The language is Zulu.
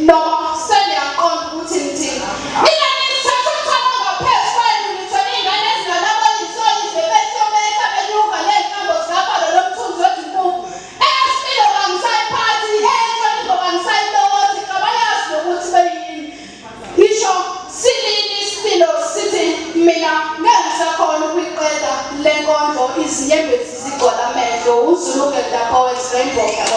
Noma seniyaqonda ukuthi ngithini. Nina nithatha umthwalo ongaphezu kwenu, nithwele iy'ngane ezinganaboyise, oyise behlo behla benyuka ney'nkambo zikafaro lomthunzi wezinkukhu. Eyesibilo kangisayiphathi, eyenhlonipho kangisayilokothi, kabayazi nokuthi beyini. Ngisho silili isililo sithi mina ngeke ngisakhona ukuyiqeda le nkondlo, izinyembezi zigcwala amehlo. UZulu Geda Poets Rainbow.